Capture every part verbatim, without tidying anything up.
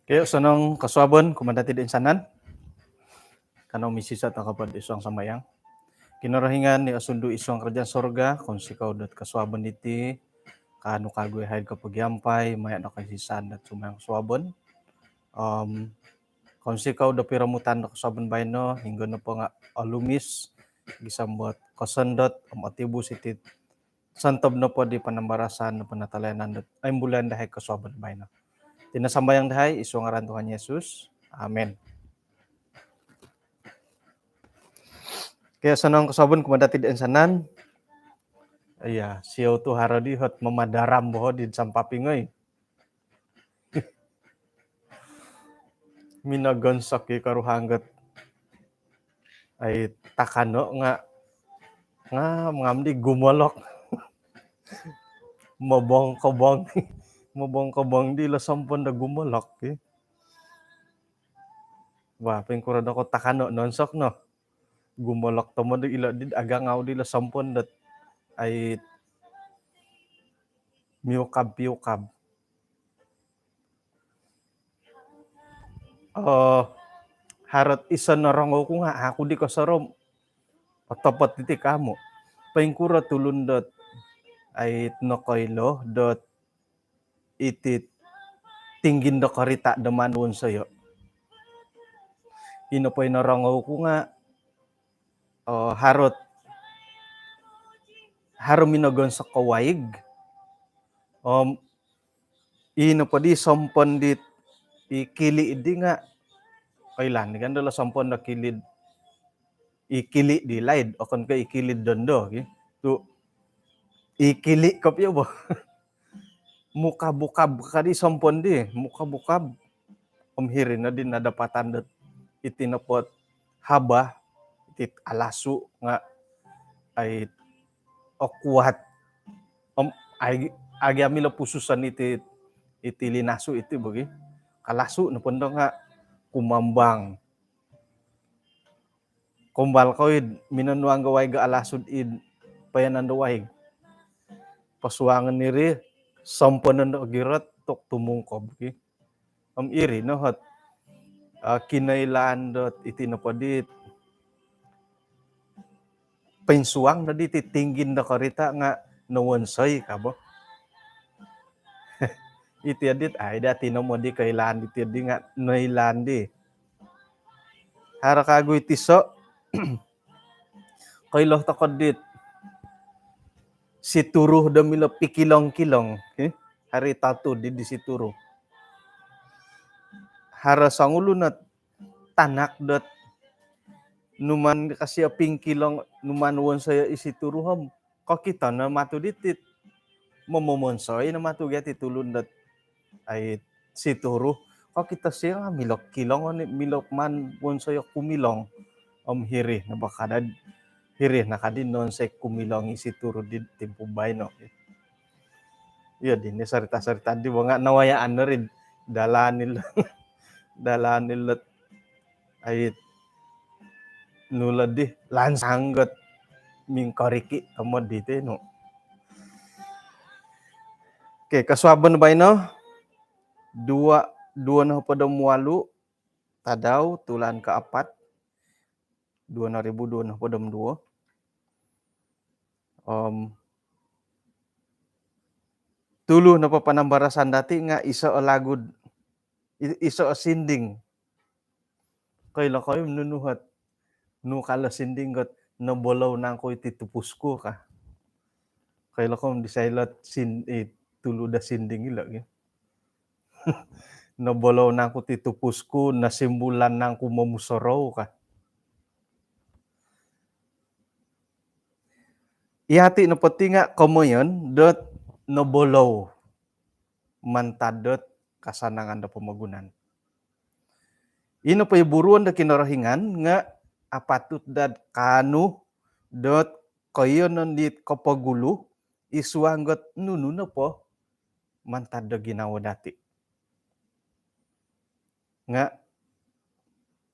Okey, osonong kosuabon kumaa dati toinsanan. Kanou misiso tokou po id suang sambayang. Kinorohingan i osundu id suang kerajaan sorga, kounsikou dot kosuabon diti kaanu kawagu yahai kopogiampai maya do koisisaan dot sumambayang kosuabon. Om kounsikou do piromutan do kosuabon baino, hinggo nopo nga olumis gisom dot kosondot om otibus iti sontob nopo di panambarasan do penatalayanan dot oimbulayan dahai kosuabon baino. Iti no sambayang dahai id suang ngaran Tuhan Yesus. Amin. Okey, osonong kosuabon kumaa dati toinsanan. Iya, siou tu haro di hot mamadaram boho di sampaping oi. Minogonsok i koruhang dot ai takano nga, nga mangam di gumolok. Mobong-kobong. Mobong-kobong dilo sompon do gumolok i. Wah, poingkuro do ko takano nonsok no. Gumolok tomod ilo di agangau dilo sompon dot ai miukab-piukab. Oh, haro ot iso norongou ku nga aku di kosorou. Otopot iti kamu. Poingkuro tulun dot ai nokoilo dot iti tinggin do korita do maan wonsoyo. Ino po i norongou ku nga, oh, haro ot, haro minogonsok ko waig. Om ino po di sompon di i kili di nga, oilaan di kan dilo sompon do kili, i kili di laid, okon ko i kili dondo ki. Tu i kili kopio bo. Mukab-ukab kadi sompon di, mukab-ukab. Om hiri no di nadapatan dot iti nopo ot haba, iti alasu nga ai okuat. Om ai agi amilo pususan iti, iti linasu iti bagi. Kalasu nopo ndo nga kumambang. Kombal kou id minonuang do waig alasu id payanan do waig. Posuangon iri, somponon do ogirot tu tumungkob ki. Om iri no hot, ah, kinoilaan dot iti nopo dit poinsuang no diti tinggin do korita nga nowonsoi ka bo. Iti dit ai dati no modi koilaan diti di nga noilaan di. Haro kagu iti so koilo tokou dit situru do milo pikilong-kilong, eh? Haro i tatu di, di situru. Haro songulun ot tanak dot numan kasi o pingkilong, numan wonsoyo i situru om kokito no matu diti. Momomonsoi no matu gia ti tulun dot ai situru. Kokito sio nga milo kilong oni, milo maan wonsoyo kumilong. Om hiri no bo kada, hiri no kadi nowonsoi kumilong i situru di timpu baino. Iyo dino sarita-sarita di bo nga nawayaan no ri dalan ilo. Dalan ilo. Ai nu lo di lansang got mingkoriki tomod di tinu. Okey, kosuabon baino duo, duo nohopod om walu tadau tulan kaapat, duo noribu duo nohopod om duo. Om tulu nopo panambarasan dati nga iso o lagu, i-, iso o sinding. Koilo kou nunu hot, nu kalo sinding got, nobolou nangku iti tupusku ka. Koilo kou di sailo sin-, i tulu do sinding ilo gi. Nobolou nangku ti tupusku, nosimbulan nangku momusorou ka. Iyati nopo ti nga komoyon dot nobolou mantad dot kasanangan do pomogunan. Ino po i buruon do Kinorohingan nga apatut dot kaanu dot koiyonon dit kopogulu id suang got nunu nopo mantad do ginawo dati. Nga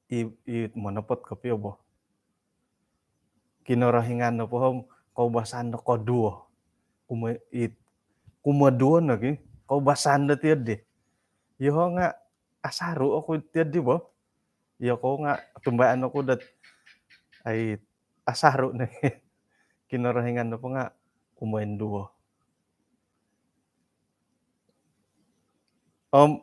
i, i monopot kopio bo. Kinorohingan nopo om koubasan do koduo. Kumo-, i, kumoduo nogi koubasan do tiodi. Yoho nga asaru oku tiyo di bo. Iyo ko nga tumbayaan oku dot ai asaru no. Kinorohingan nopo nga kumoinduo. Om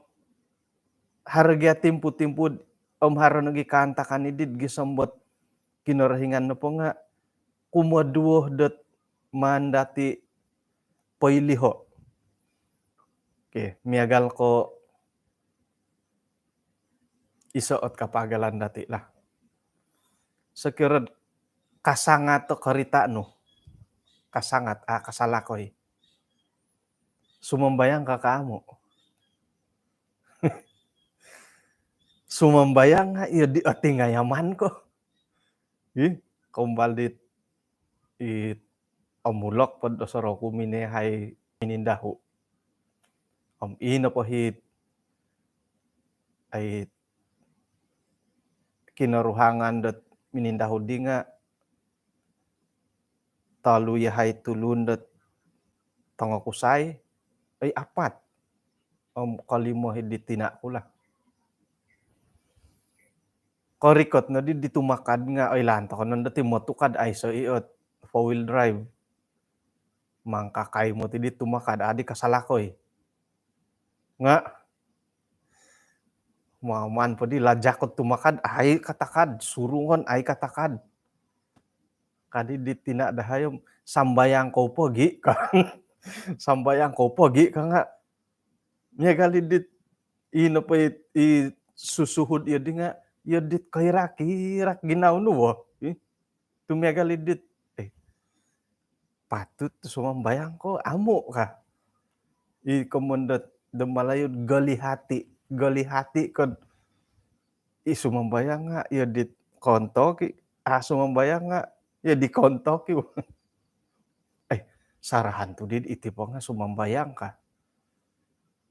haro gia timpu-timpu om haro nogi kaantakan idit gisom dot Kinorohingan nopo nga kumoduo dot maan dati poiliho. Okey, miagal ko iso ot kapagalan dati lah. Sokiro kasangat o korita nu. Kasangat, ah, kasalakoi. Sumambayang ka, ka amu? Sumambayang nga iyo di otingayaman ko. Ih, kombal dit i omulok pod do soroku minehai minindahu. Om ino po hit ai kinoruhangan dot minindahu di nga tolu yahai tulun dot tongokusai, ai apat. Om kolimo hit di tina ku lah. Korikot no di, di tumakad nga, oilaan toko nondo ti motukad aiso i ot four wheel drive. Mangkakai moti di tumakad, adi kasalakoi. Nga maman po di lajak ot tumakad, ai katakad, surungon, ai katakad. Kadi di tina dahai om, sambayang kou pogi ka. Sambayang kou pogi ka nga. Miagal i dit, i nopo i, i susuhud iyo di nga, iyo dit koirak-irak ginawo nu bo. Ih, tu miagal i dit, eh, patut tu sumambayang ko amu ka. I komoyon dot do Malayu goli hati, goli hati ko. I sumambayang nga iyo dit kontok i, ah, sumambayang nga iyo di kontok i. Eh, sarahan tu di iti po nga sumambayang ka.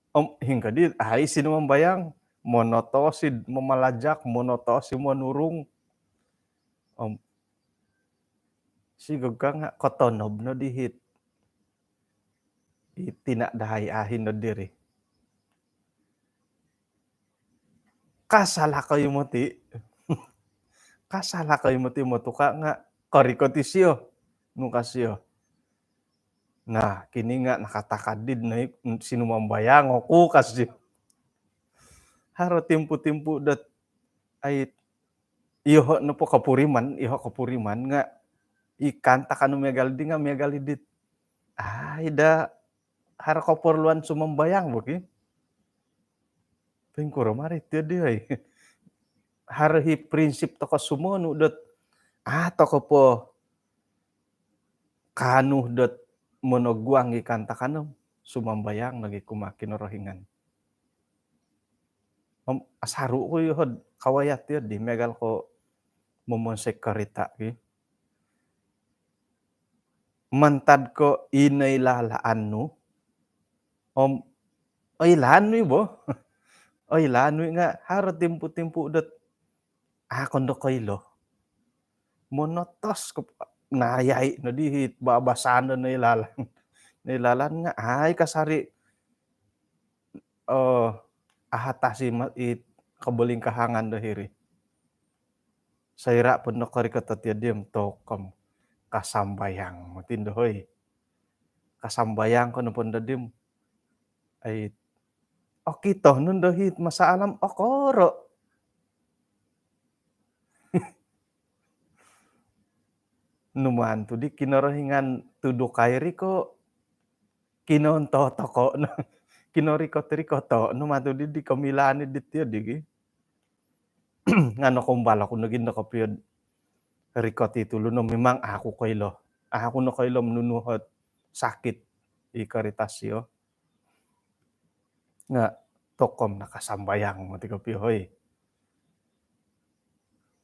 Om hinggo di ai sinumambayang, monotos id mamalajak, monotos id monurung. Om sigog ka nga kotonob no di hit i tina dahai ahin no diri. Kasalakoi moti. Kasalakoi moti motuka nga korikot isio. Nu ka sio, nah, kini nga nakatakad di no i sinumambayang oku ka sio. Haro timpu-timpu dot ai iyoho nopo kopuriman, iyoho kopuriman nga i kaantakan nu miagal di nga miagal i dit. Ai da haro koporluan sumambayang bo ki. Pingkuro mari tiyo di oi. Haro hi prinsip toko sumonu dot, ah, toko po kaanu dot monoguang i kaantakan nu, sumambayang nogi kumaa Kinorohingan. Om asaru ku yoho kawaya tiyo di miagal ko momonsoi korita ki. Mantad ko i noilaan nu, om oilaan nu i bo. Oilaan nu i nga haro timpu-timpu dot, ah, okon do koilo. Monotos ko, nayai no di hit babasaan do noilaan. Noilaan nga ai kasari, eh, ahatasi ma-, i kobolingkahangan do hiri. Soira po nokorikot o tiyo di om tokom kasambayang moti ndo hoi. Kasambayang ko nopo ndo di om, ai, okito nu ndo hit masalah om okoro. Nu maan tu di Kinorohingan tudukai ri ko kinonto toko no. Kinorikot-rikoto no maan tu di, di komilaan i di tiyo di gi. Nga nokoumbal oku nogi ndo kopio rikot i tulun no memang aku koilo. Aku nokoilo nunu hot sakit i korita sio. Nga tokom nakasambayang moti kopio hoi.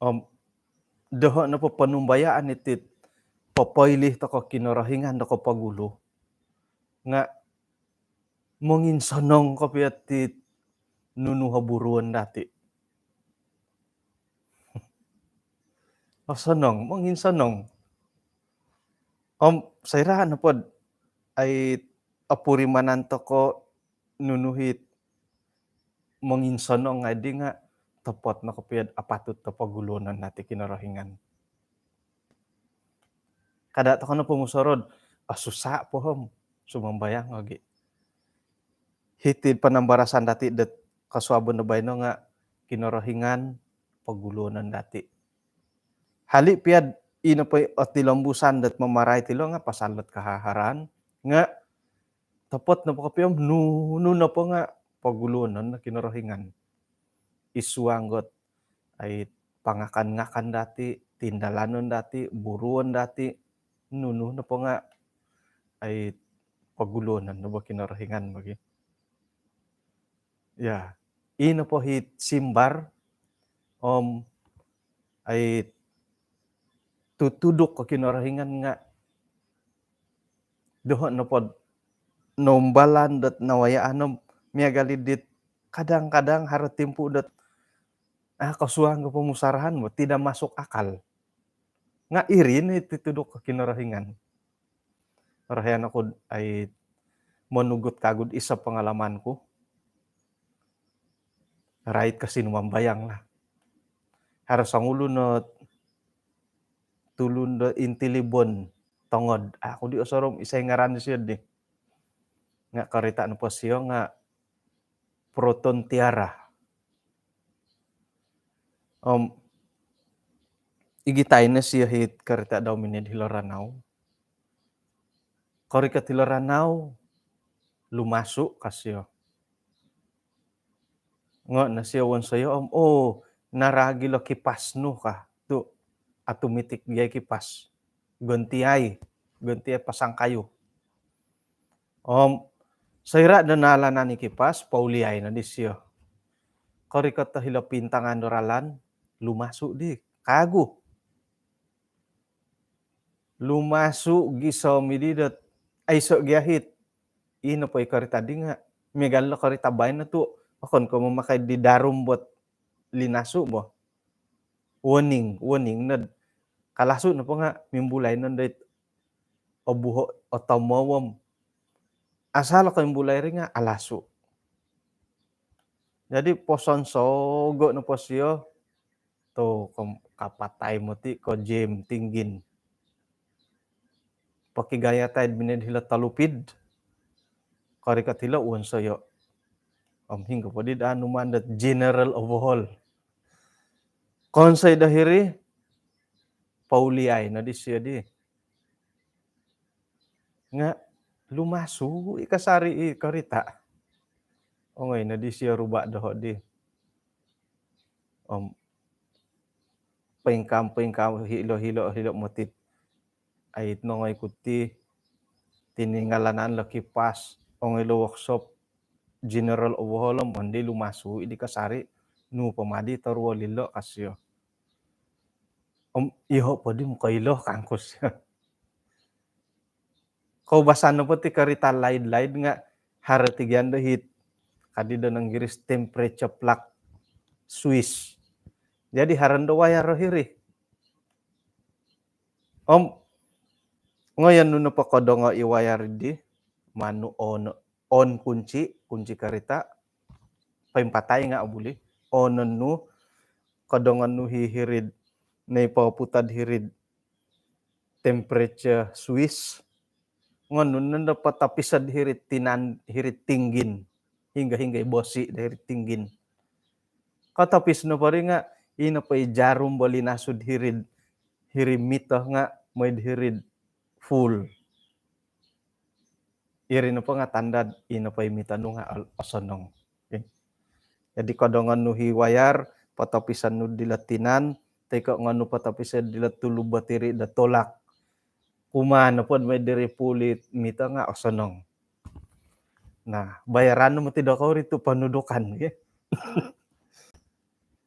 Om doho nopo ponumbayaan iti popoilih toko Kinorohingan do kopogulu nga monginsonong kopio ti nunu ho buruon dati. Osonong, monginsonong. Om soira nopo dot ai opurimanan toko nunu hit monginsonong ngai di nga topot no kopio apatut do poguluonon dati Kinorohingan. Kada tokou no pomusorou do, ah, susah po om sumambayang lagi. Hiti panambarasan dati dot kosuabon do baino nga Kinorohingan poguluonon dati. Hali pia do ino po otilombusan dot mamarait ilo nga pasal dot kahaharan nga topot nopo kopio om nunu nopo nga poguluonon no Kinorohingan. Id suang dot ai pangakan-ngakan dati, tindalanon dati, buruon dati, nunu nopo nga ai poguluonon no bo Kinorohingan bagi. Ya, ino po hiti simbar om ai tutuduk ko Kinorohingan nga doho nopo do noumbalan dot nawayaan om miagal i dit kadang-kadang haro timpu dot, ah, kosuang ko pomusarahan bo, tidak masuk akal. Nga iri no i tutuduk ko Kinorohingan. Orohian oku ai monugut kagu do iso pengalaman ku. Rait ko sinumambayang lah. Haro songulun no tulun do intilibon tongod. Aku di osorou om isai ngaran disio di. Nga karita nopo sio nga Proton Tiara. Om igitai no sio hiti karita dau minid hilo Ranau. Korikot hilo Ranau, lumasu ka sio. Ngo no sio wonsoyo om, oh, naragi lo kipas nu ka. Tu automatik gia i kipas. Gantiai, gantiai pasang kayu. Om soira do naalanan i kipas, pouliai no disio. Korikot hilo pintangan do ralan, lumasu di kagu. Lumasu gisom i di dot aiso gia hiti. Ino po i karita di nga miagal lo karita baino tu okon ko mamakai di darum buat linasu bo. Warning, warning nod. Kalasu nopo nga mimbulai no doiti obuho otomou om. Asal ko mimbulai ri nga alasu. Jadi posonsogo nopo sio tu ko kapatai moti ko Jem Tinggin. Pokigayatai minid hilo Tolupid. Korikot hilo wonsoyo. Om hinggo po di daa numan dot general overhaul. Konsoi do hiri, pouliai no disio di. Nga lumasu i kasari i karita. Ongoi no disio ruba doho di. Om poingkaa, poingkaa hilo, hilo, hilo moti. Ai nongoi ku ti tiningalanan lo kipas, ongoi lo workshop, general overhaul om ondi lumasu i di kasari, nu po madi toruol ilo ka sio. Om iho po di mokoilo kangku sio. Koubasan nopo ti karita laid-laid nga haro ti gia do hiti. Kadi do Inggiris temperature plug switch. Jadi haro no do wayar hiri. Om ngoyon nu nopo kodongo i wayar di, maan nu on, on kunci, kunci karita, poimpatai nga obuli. On nu, kodongon nu hi hiri id, nopo putad hiri id temperature switch. Ngonu nondo potopiso do hiri id tinan, hiri id tinggin. Hinggo-hinggo i bosi do hiri id tinggin. Kotopis nopo ri nga, ino po i jarum bo linasu do hiri id, hiri id mito nga mooi do hiri id full. Iri nopo nga tanda do ino po i mito nu nga al-, osonong. Okey. Jadi kodongon nu hi wayar, potopiso nu dilo tinan, toi ko ngonu potopiso dilo tulu batiri do tolak. Kumaa nopo do mooi diri full i mito nga osonong. Nah, bayaran nu moti dokou ri tu ponudukan, okey.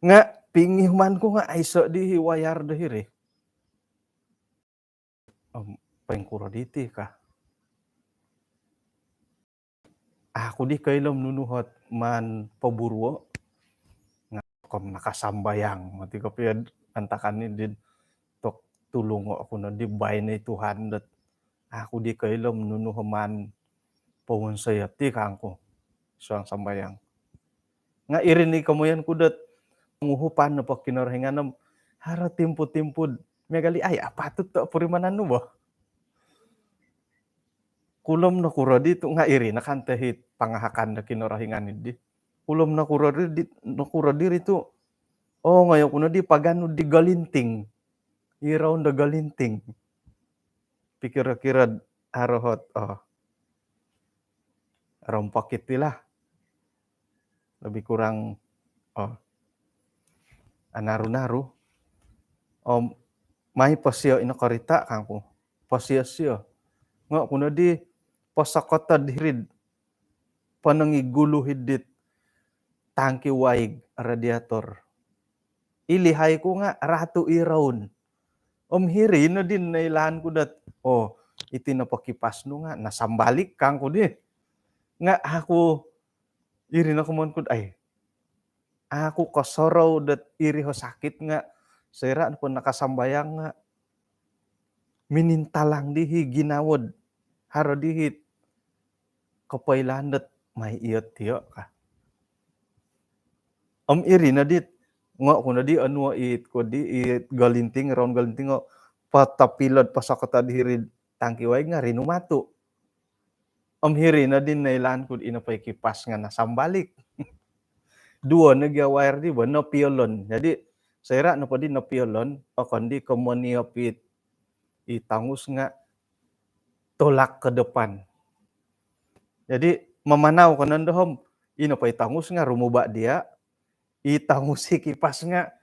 Nga pingihuman ku nga aiso di hi wayar do hiri. Om poingkuro diti ka. Aku di koilo om nunu ot maan poburuo. Nga kom nakasambayang moti kopio antakan ni di tok tulungo oku no di baino i Tuhan dot. Aku di koilo om nunu ot maan powonsoyo ti kangku. Suang sambayang. Nga' iri ni komoyon ku dot nguhupan nopo Kinorohingan om haro timpu-timpu miagal i, ai, apatut to purimanan nu bo. Kulom nokuro di tu' nga' iri no kan te hi pangahakan do Kinorohingan di. Kulom nokuro di, nokuro diri tu'. Oo, ngoyo ku no di paganu di golinting. Iroun do golinting. Pikiro-kiro haro hot, oo. Rompokit ilah. Lebih kurang, oo. Anaru-naru. Om, mai posio ino korita' kangku. Posio-sio. Ngoyo ku no di posokotod hiri'd ponong i gulu hiri'd tangki waig radiator. Ilihai ku nga' ratu iroun. Om hiri no di noilaan ku dot, oo, iti nopo kipas nu nga' nasambalik kangku di. Nga' aku iri no komoyon ku dot, ai, aku kosorou dot iri ho sakit nga' soira' nopo nakasambayang nga' minintalang dihi ginawo'd haro dihi kopoilaan dot mai iyo tiyo ka. Om iri no dit, ngoyo ku no di onuo it, ko di it golinting, roun golinting o, potopilod posokotod hiri'd tangki waig nga' rinumatu'. Om hiri no di noilaan ku ino po i kipas nga' nasambalik. Duo no gia wire di bo nopiolon. Jadi, soira' nopo di nopiolon, okon di ko moniop it i tongus nga' tolak ke depan. Jadi, mamanau ko nondo om, ino po i tongus nga' rumuba' diya', i tongus i kipas nga'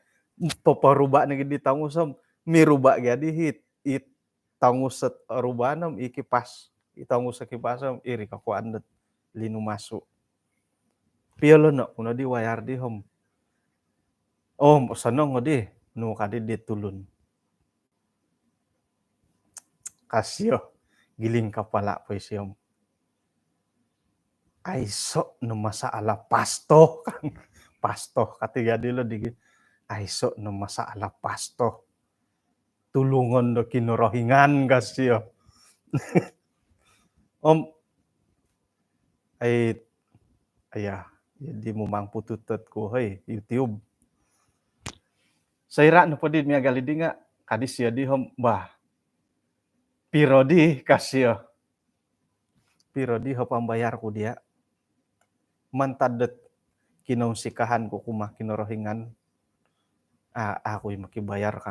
poporuba' nogi di tongus om, miruba' gia di hit, i tongus ot rubaan om, i kipas, i tongus o kipas om, iri kokuan dot linumasu'. Piolono' ku no di wire di om. Om, osonong o di, nu ka di di tulun. Ka sio, giling kapala' po isio om. Aiso' no masalah pasto. Pasto, kati gia dilo di. Aiso' no masalah pasto. Tulungon do Kinorohingan ka sio. Om, ai, iya, jadi mumang putut dot ku, hoi, YouTube. Soira' nopo di miagal i di nga', ka di sio di om, bah, piro di ka sio. Piro di ho pambayar ku diya'. Mantad dot kinounsikahan ku kumaa Kinorohingan. A, aku i makibayar ka